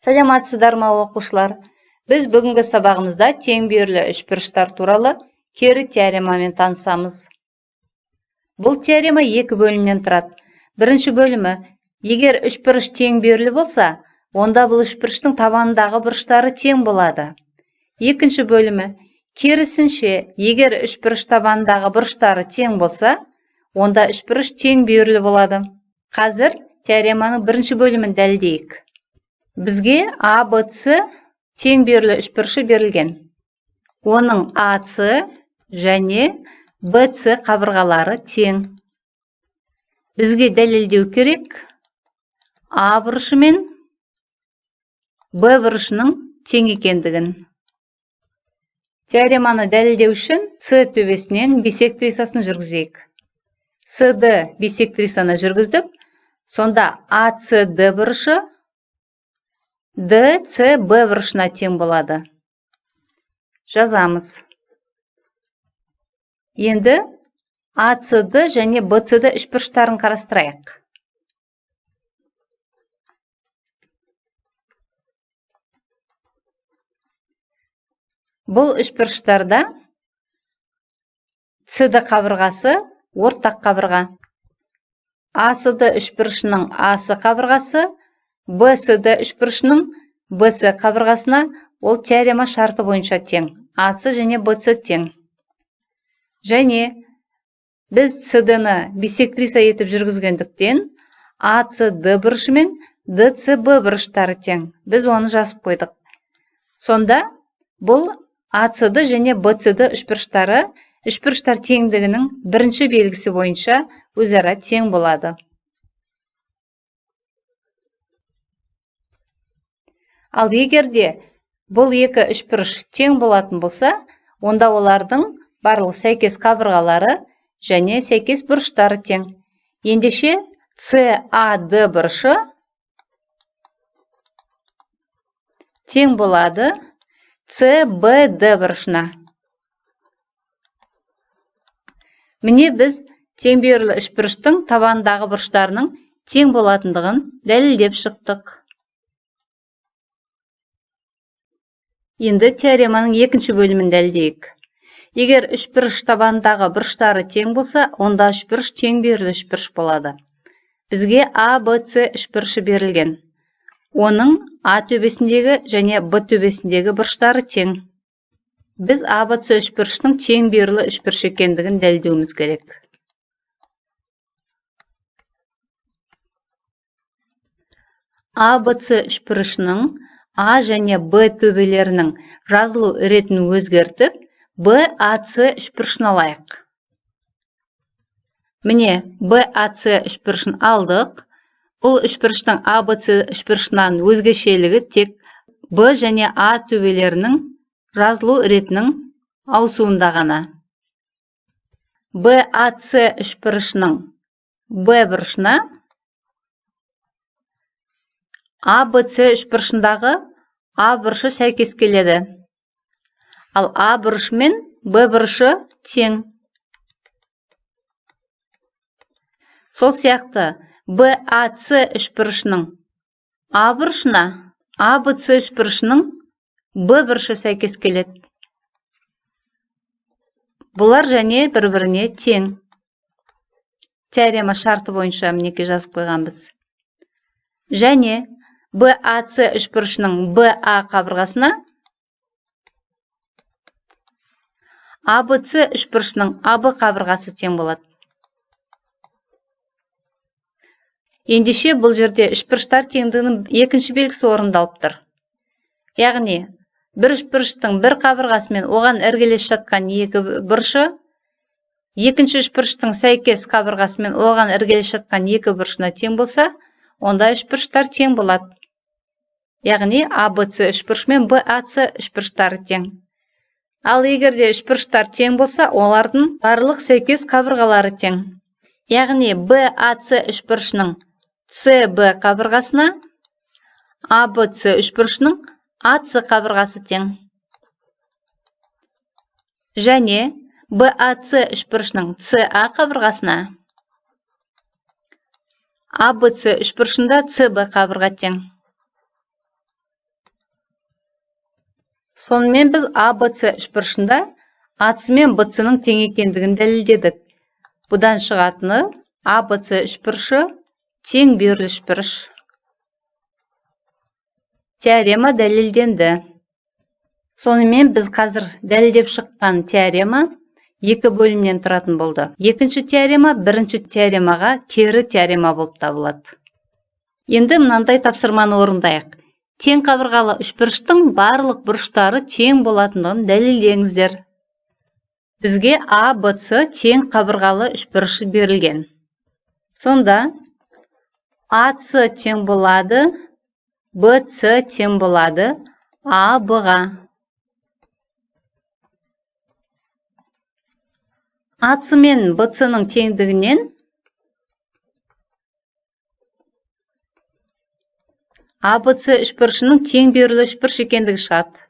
Саламатсыздар ма, оқушылар? Біз бүгінгі сабағымызда теңбүйірлі үшбұрыштар туралы кері теоремамен танысамыз. Бұл теорема екі бөлімнен тұрады. Бірінші бөлімі, егер үшбұрыш теңбүйірлі болса, онда бұл үшбұрыштың табанындағы бұрыштары тең болады. Екінші бөлімі, керісінше, егер үшбұрыш табанындағы бұрыштары тең болса, онда үшбұрыш теңбүйірлі болады. Қазір теореманың бірінші бөлімін дәлелдейік. Бізге ABC теңбүйірлі үшбұрышы берілген. Оның AC және BC қабырғалары тең. Бізге дәлелдеу керек А бұрышы мен Б бұрышының тең екендігін. Теореманы дәлелдеу үшін С төбесінен бисектрисасын жүргізейік. CD бисектрисаны жүргіздік. Сонда ACD бұрышы DCB бұрышына тең болады. Жазамыз. Енді ACD және BCD үшбұрыштарын қарастырайық. Бұл үшбұрыштарда CD қабырғасы ортақ қабырға. ACD үшбұрышының AC қабырғасы BCD үшбұрышының BC қабырғасына ол теорема шарты бойынша тең. AC және BC тең. Және біз CD-ні бисектриса етіп жүргізгендіктен ACD бұрышы мен DCB бұрыштары тең. Біз оны жазып қойдық. Сонда бұл ACD және BCD үшбұрыштары үшбұрыштар теңдігінің бірінші белгісі бойынша өзара тең болады. Ал егер де бұл екі үшбұрыш тең болатын болса, онда олардың барлық сәйкес қабырғалары және сәйкес бұрыштары тең. Ендеше CAD бұрышы тең болады CBD бұрышына. Міне біз теңбүйірлі үшбұрыштың табанындағы бұрыштарының тең болатындығын дәлелдеп шықтық. Енді теореманың екінші бөлімін дәлелдейік. Егер үшбұрыш табанындағы бұрыштары тең болса, онда үшбұрыш теңбүйірлі үшбұрыш болады. Бізге ABC үшбұрышы берілген. Оның А төбесіндегі және Б төбесіндегі бұрыштары тең. Біз ABC үшбұрыштың теңбүйірлі үшбұрыш екендігін дәлелдеуіміз керек. ABC үшбұрышының А және Б төбелерінің жазылу ретін өзгертіп, BAC үшбұрышын алайық. Міне, BAC үшбұрышын алдық. Бұл үшбұрыштың ABC үшбұрышынан өзгешелігі тек Б және А төбелерінің жазылу ретінің ауысуында ғана. BAC үшбұрышының Б бұрышына ABC үшбұрышындағы А бұрышы сәйкес келеді. Ал А бұрышы мен Б бұрышы тең. Сол сияқты BAC үшбұрышының А бұрышына ABC үшбұрышының Б бұрышы сәйкес келеді. Бұлар және бір-біріне тең. Теорема шарты бойынша мінекей жазып қойғанбыз. Және BAC үшбұрышының BA қабырғасына ABC үшбұрышының AB қабырғасы тең болады. Ендеше бұл жерде үшбұрыштар теңдігінің екінші белгісі орындалып тұр. Яғни, бір үшбұрыштың бір қабырғасы мен оған іргелес жатқан екі бұрышы, екінші үшбұрыштың сәйкес қабырғасы мен оған іргелес жатқан екі бұрышына тең болса, онда үшбұрыштар тең болады. Яғни, ABC үшбұрыш мен BAC үшбұрыштары тең. Ал егер де үшбұрыштар тең болса, олардың барлық сәйкес қабырғалары тең. Яғни, BAC үшбұрышының CB қабырғасына ABC үшбұрышының AC қабырғасы тең. Және BAC үшбұрышының CA қабырғасына ABC үшбұрышында CB қабырға тең. Сонымен біз ABC үшбұрышында АС мен БЦ-ның тең екендігін дәлелдедік. Бұдан шығатыны ABC үшбұрышы тең бүйірлі үшбұрыш. Теорема дәлелденді. Сонымен біз қазір дәлелдеп шыққан теорема екі бөлімнен тұратын болды. Екінші теорема бірінші теоремаға кері теорема болып табылады. Енді мынандай тапсырманы орындайық. Тең қабырғалы үшбұрыштың барлық бұрыштары тең болатындығын дәлелдеңіздер. Бізге ABC тең қабырғалы үшбұрышы берілген. Сонда АС тең болады, БЦ тең болады АБ-ға. АС мен БЦ-ның теңдігінен ABC үшбұрышының тең бүйірлі үшбұрыш екендігі шығады.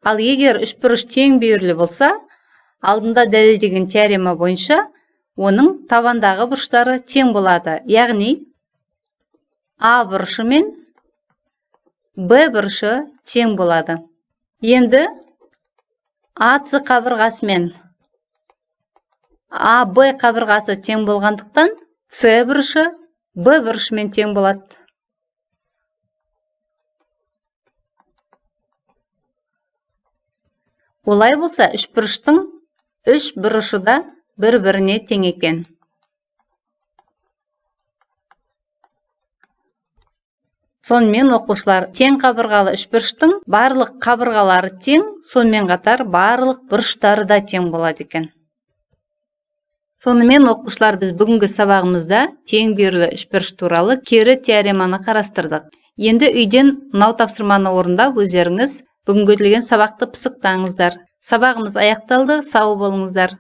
Ал егер үшбұрыш тең бүйірлі болса, алдында дәлелдеген теорема бойынша оның табандағы бұрыштары тең болады. Яғни А бұрышы мен Б бұрышы тең болады. Енді АС қабырғасы мен АБ қабырғасы тең болғандықтан С бұрышы Б бұрышымен тең болады. Олай болса, үшбұрыштың үш бұрышы да бір-біріне тең екен. Сонымен оқушылар, тең қабырғалы үшбұрыштың барлық қабырғалары тең, сонымен қатар барлық бұрыштары да тең болады екен. Сонымен оқушылар, біз бүгінгі сабағымызда тең бүйірлі үшбұрыш туралы кері теореманы қарастырдық. Енді үйден мынау тапсырманы орындап, өздеріңіз бүгінгі өтілген сабақты пысықтаңыздар. Сабағымыз аяқталды, сау болыңыздар.